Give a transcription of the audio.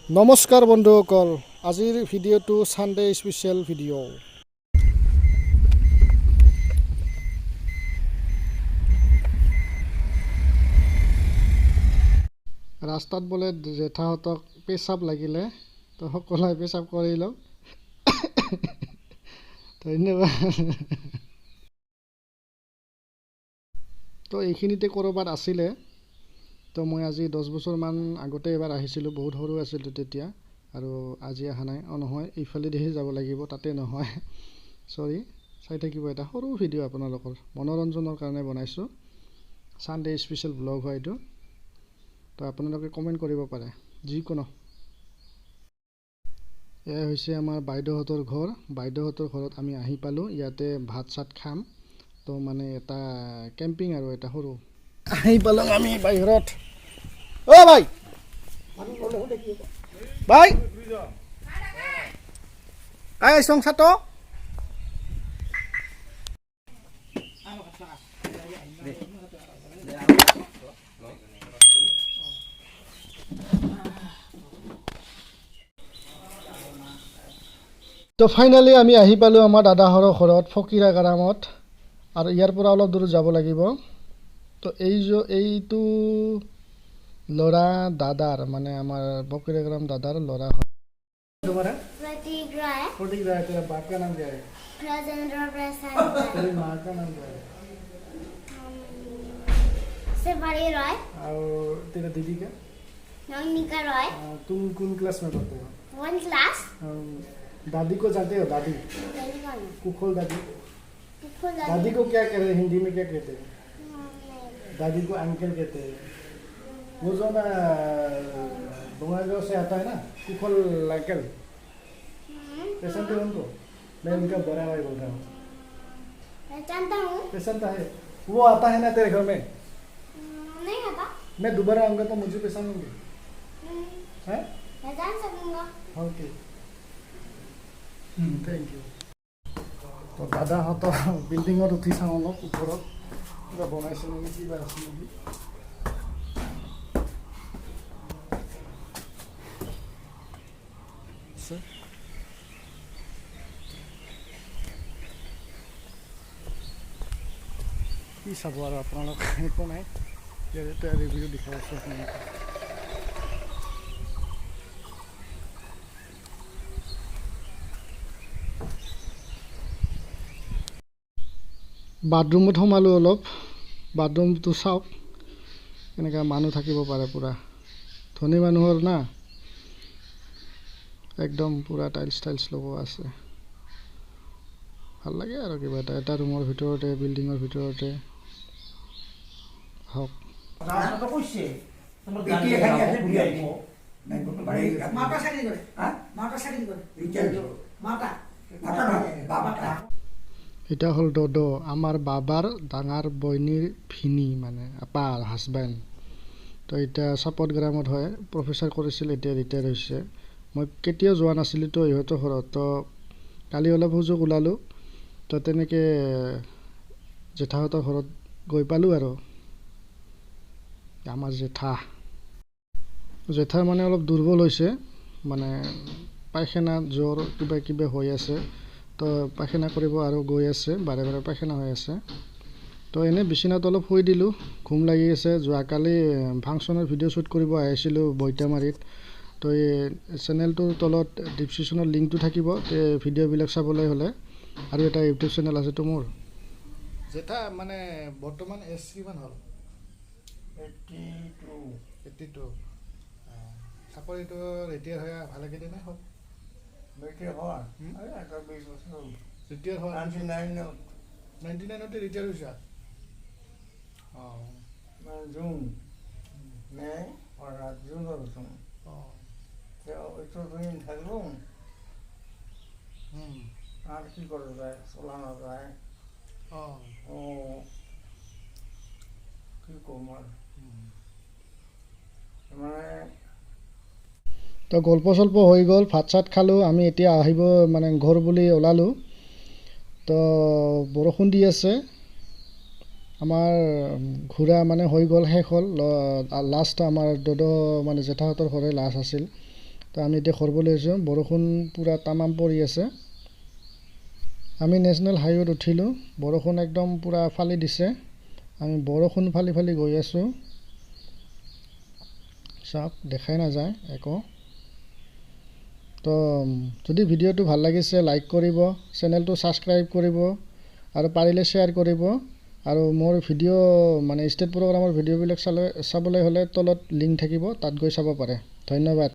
নমস্কাৰ বন্ধুসকল, আজিৰ ভিডিঅ'টো ছানডে স্পেচিয়েল ভিডিঅ'। ৰাস্তাত বোলে জেঠাহঁতক পেচাব লাগিলে, তো সকলোৱে পেচাব কৰি লওক। ধন্যবাদ। তো এইখিনিতে ক'ৰবাত আছিলে। তো মই আজি 10 বছৰমান আগতে এবাৰ আহিছিলোঁ, বহুত সৰু আছিলোঁ তেতিয়া আৰু আজি অহা নাই। অঁ নহয়, এইফালেদিহে যাব লাগিব, তাতে নহয়, চৰি। চাই থাকিব, এটা সৰু ভিডিঅ' আপোনালোকৰ মনোৰঞ্জনৰ কাৰণে বনাইছোঁ। ছানডে স্পেচিয়েল ব্লগ হয় এইটো। তো আপোনালোকে কমেণ্ট কৰিব পাৰে যিকোনো। এয়া হৈছে আমাৰ বাইদেউহঁতৰ ঘৰ। বাইদেউহঁতৰ ঘৰত আমি আহি পালোঁ। ইয়াতে ভাত চাত খাম। তো মানে এটা কেম্পিং আৰু এটা সৰু। আহি পালোঁ আমি বাহিৰত। অ' ভাই, ভাই, এই সংসাৰটো। তো ফাইনেলি আমি আহি পালোঁ আমাৰ দাদাহঁতৰ ঘৰত, ফকীৰা গ্ৰামত আৰু ইয়াৰ পৰা অলপ দূৰ যাব লাগিব। তো এই যে এইটো ল'ৰা দাদাৰ, মানে আমাৰ ফকীৰা গ্ৰাম দাদাৰ ল'ৰা হয়। तुम्हारा? प्रतीक राय। प्रतीक राय। तेरा बाप का नाम क्या है? राजेंद्र प्रसाद राय। तेरी माँ का नाम क्या है? शिवाली रॉय। और तेरा दीदी का? नवनिका रॉय। तुम कौन क्लास में पढ़ते हो? One class. दादी को जानते हो? दादी? दादी कौन? कुखोल दादी। कुखोल दादी। दादी को क्या कहते हैं? हिंदी में क्या कहते हैं? नहीं। दादी को अंकल कहते हैं। वो जो ना बंगाईगांव से आता है ना, कुखल अंकल, पहचानते हो उनको? मैं उनका बड़ा भाई बोल रहा हूँ। पहचानता हूँ। पहचानता है? वो आता है ना तेरे घर में? नहीं आता। मैं दोबारा आऊँगा तो मुझे पहचानोगे? है? पहचान सकूंगा। Okay, thank U. তো দাদাহঁতৰ বিল্ডিঙত উঠি চাওঁ অলপ ওপৰত, কিবা বনাইছে নেকি, কিবা আছে নেকি। আছে। কি চাব আৰু আপোনালোক, একো নাই। ইয়াতে ৰিভিউ দেখাই আছোঁ আপোনালোকক। বাথৰুমত সোমালোঁ অলপ। বাথৰুমটো চাওক, কেনেকুৱা মানুহ থাকিব পাৰে পূৰা। ধনী মানুহৰ না, একদম পূৰা টাইলছ টাইলছ লগোৱা আছে। ভাল লাগে আৰু কিবা এটা, এটা ৰুমৰ ভিতৰতে, বিল্ডিঙৰ ভিতৰতে হওক। এতিয়া এখানে আছে বিয়াই। মাটা চাকরি করে। হ্যাঁ? মাটা চাকরি করে। রিটায়ার। মাটা। মাটা নহয়, বাবাটা। এতিয়া হ'ল দদ, আমাৰ বাবাৰ ডাঙৰ বইনীৰ ভিনী, মানে আপাৰ হাজবেণ্ড। তো এতিয়া চাপতগ্ৰামত হয়, প্ৰফেচাৰ কৰিছিল, এতিয়া ৰিটায়াৰ হৈছে। মই কেতিয়াও যোৱা নাছিলোঁ তো ইহঁতৰ ঘৰত। তো কালি অলপ সুযোগ ওলালোঁ, তো তেনেকৈ জেঠাহঁতৰ ঘৰত গৈ পালোঁ। আৰু আমাৰ জেঠা, জেঠাৰ মানে অলপ দুৰ্বল হৈছে, মানে পায়খানা, জ্বৰ কিবা কিবি হৈ আছে। তো পায়খানা কৰিব আৰু গৈ আছে, বাৰে বাৰে পায়খানা হৈ আছে। তো এনেই বিচনাত অলপ শুই দিলোঁ, ঘুম লাগি আছে। যোৱাকালি ফাংচনৰ ভিডিঅ' শ্বুট কৰিব আহিছিলোঁ বৈতামাৰীত। তো এই চেনেলটোৰ তলত ডিছক্ৰিপশ্যনত লিংকটো থাকিব ভিডিঅ'বিলাক চাবলৈ হ'লে। আৰু এটা ইউটিউব চেনেল আছেতো মোৰ। জেঠা, মানে বৰ্তমান এজ কিমান হ'ল? 82। 82। চাকৰিটো ৰিটায়াৰ হৈ ভালেকেইদিনে হ'ল। ৰিটায়াৰ হোৱা এই এটা 20 বছৰ হ'ল। ৰিটায়াৰ হোৱা? 99ত। 99তে ৰিটায়াৰ হৈছা? অঁ। মানে জুন, মে' জুনত হৈছোঁ। এইটো দিন থাকলো, আর কি করা যায়, চলা নাযায়। ও কি কম আর, মানে তো গল্প চল্প হৈ গ'ল, ভাত চাত খালোঁ আমি। এতিয়া আহিব মানে ঘৰ বুলি ওলালোঁ। তো বৰষুণ দি আছে। আমাৰ ঘূৰা মানে হৈ গ'ল, শেষ হ'ল। লাষ্ট আমাৰ দদ, মানে জেঠাহঁতৰ ঘৰে লাষ্ট আছিল। তো আমি এতিয়া ঘৰ পাবলৈ আহিছোঁ। বৰষুণ পূৰা তামাম পৰি আছে। আমি নেশ্যনেল হাইৱেত উঠিলোঁ। বৰষুণ একদম পূৰা ফালি দিছে। আমি বৰষুণ ফালি ফালি গৈ আছোঁ। চাওক, দেখাই নাযায় একো। তো যদি ভিডিঅ'টো ভাল লাগিছে, লাইক কৰিব, চেনেলটো ছাবস্ক্ৰাইব কৰিব আৰু পাৰিলে শ্বেয়াৰ কৰিব। আৰু মোৰ ভিডিঅ' মানে ষ্টেজ প্ৰগ্ৰামৰ ভিডিঅ'বিলাক চাবলৈ হ'লে তলত লিংক থাকিব, তাত গৈ চাব পাৰে। ধন্যবাদ।